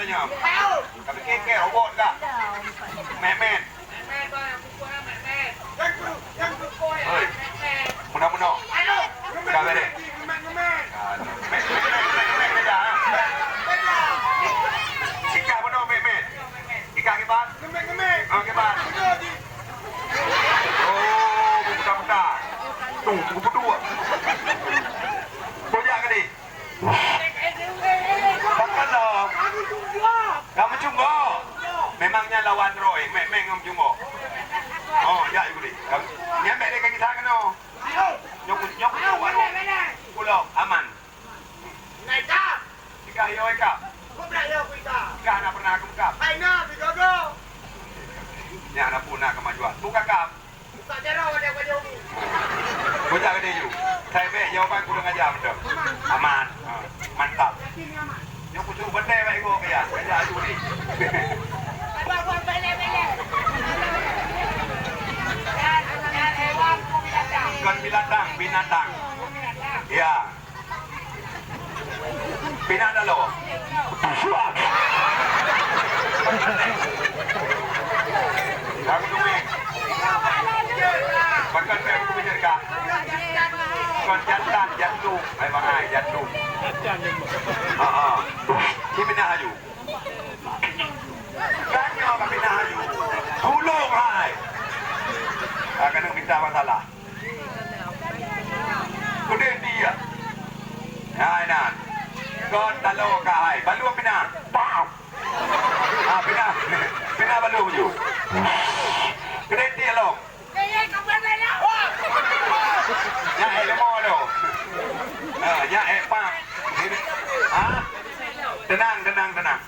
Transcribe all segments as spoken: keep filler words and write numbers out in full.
Nyoe. Tapi keke robot ka. Mehmet. Hei. Muna-muna. Ka bere. Mehmet, mehmet, mehmet, mehmet, beda, ha? Ikah bunoe mehmet. Ikah kiban. Oh, kiban. Oh, buka-buka. Tu, buku dua. Kau jak ke ni? Pakon lom? Kamu cunggok? Memangnya lawan Roy, mek-mek ngon cunggok. Oh, ya, ibu ni. Nyembek deh kaki tangan no. Nyok, nyok, nyok. Pulau aman. Naik kap. Ika yo ika. Kau pernah yo ika. Ika nak pernah aku kap. Hai na, tiga go. Nya nak pun nak kemajuan. Buka kap. Buka jaroe pada pada umi. Bocah gede ju. Saya bek jawaban kurang ajar betul. Aman. Ha, mantap. Yakin ni aman? Nyoe kucuk bendai baik gua ke ya. Kerja aju ni. Abang buat bele-bele. Dan, dan hewan pun binatang. Bukan binatang, binatang. Ya. Pinah dalo. Aku tunggu. Makan baik aku bicara kah? Kon jantan, jantung. Hai bangai, jantung. Ha ah. Ni pinah aju. Kan nyoe ka pinah aju. Tulung hai. Ah, kena minta masalah. Keudeh dia. Hai nan. Kon talo ka hai. Balu pinah. Pam. Ah, pinah. Pinah balu meunyo. Keudeh dia lom. Nyak eh lemo tu. Ah, nyak eh pam. Ha? Tenang, tenang, tenang.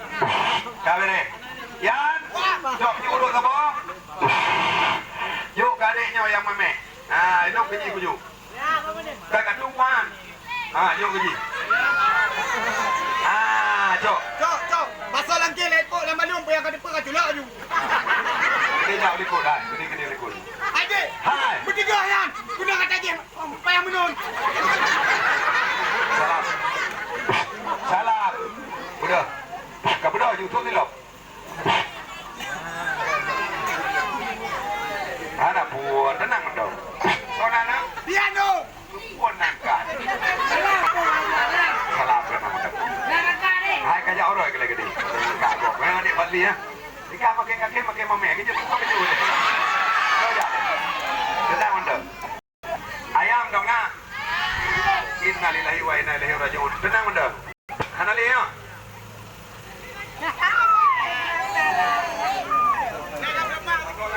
Ka beres. Yan, jok meunyo urut saboh. Jok keu adek nyoe nyang memeh. Ha, ilok keu jih kuju. Ka ka tumpang. Ha, jok keu jih. Ha, jok. Cok, cok. Basa langkeh lé pok lam balum puyang ka depan ka culak aju. Kena jak likot dah. Kena, kena likot. Adik. Hai. Bertiga yan. Guna kata jih. Payah menun. Salam. Salam. Udah. Ka beudôh ju thôn ni lom. Hana buet, tenang dong. Saudara? Iya, no. Buet nangka. Salah apa nama kamu? Hai, kajak orang ke lagi ni. Kagok. Memang dia balik ya. Jika makin kaki, makin mamai. Kita buka baju. Kau jak. Tenang dong. Ayam dong nak. Innalillahi wa inna ilaihi rajiun. Tenang dong.